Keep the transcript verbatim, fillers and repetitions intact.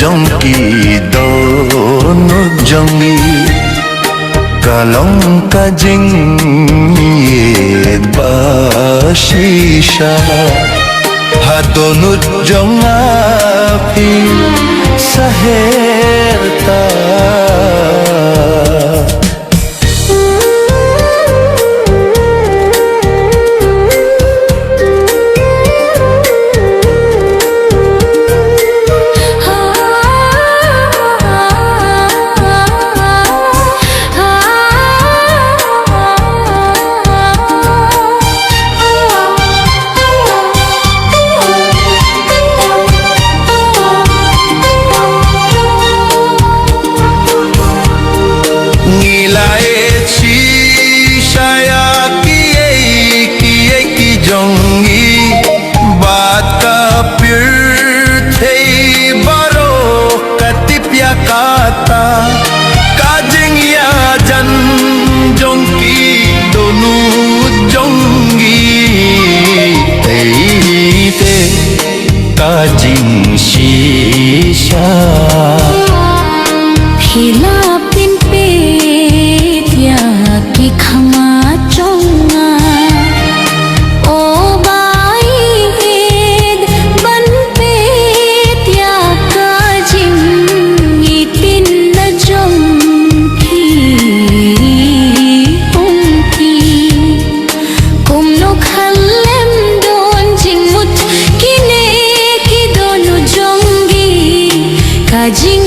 jong ki dohnud jong ngi ka long ka jingïeit ba shisha. Ha dohnud jong nga phi saher ta. Ngi la ïeit shisha ïa kiei kiei ki jong ngi bad ka pyrthei baroh ka tip ïa kata. Ka jingïajan jong ki dohnud jong ngi tei te ka jingshisha. Phi la pynpeit ïa ki khmat jong nga, O Baieit, ban peit ïa ka jingïeit na jong phi. Ong phi, kumno khlem don jingmut kine ki dohnud jong ngi, ka jing